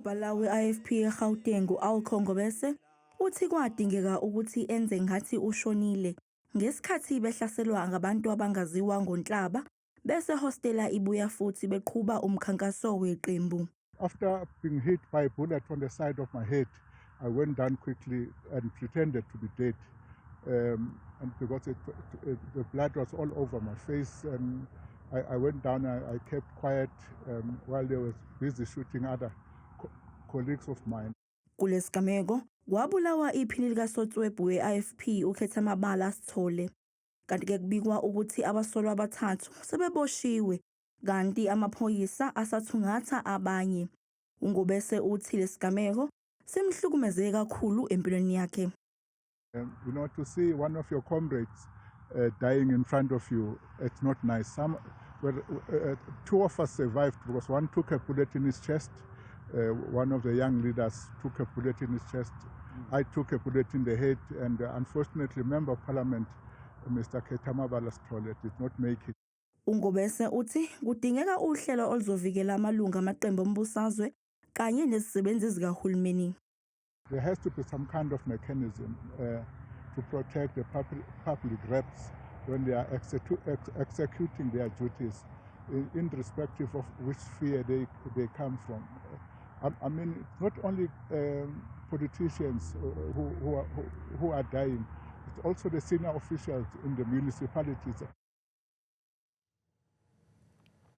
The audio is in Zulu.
Unobhala we-IFP eGauteng u-Alco Ngobese uthi kwadingeka ukuthi enze ngathi ushonile ngesikhathi behlaselwa ngabantu abangaziwa ngoNhlaba besehostela iBuyafuthi beqhuba umkhankaso weqembu. After being hit by a bullet on the side of my head, I went down quickly and pretended to be dead. And because the blood was all over my face, and I went down, I kept quiet while they were busy shooting other colleagues of mine. Kulesigameko kwabulawa iphini likaSotswebhu we-IFP uKhethamabala Sithole. Kanti-ke kubikwa ukuthi abasolwa abathathu sebeboshiwe kanti amaphoyisa asathungatha abanye. UNgobese uthi lesigameko simhlukumeze kakhulu empilweni yakhe. To see one of your comrades dying in front of you, it's not nice. Well, two of us survived because one took a bullet in his chest. One of the young leaders took a bullet in his chest. I took a bullet in the head, and unfortunately, Member of Parliament, Mr. Khethamabala Sithole, did not make it. UNgobese uthi kudingeka uhlelo oluzovikela amalungu amaqembu ombusazwe kanye nezisebenzi zikahulumeni. There has to be some kind of mechanism to protect the public reps when they are executing their duties, irrespective of which sphere they come from. I mean, it's not only politicians who are dying, it's also the senior officials in the municipalities.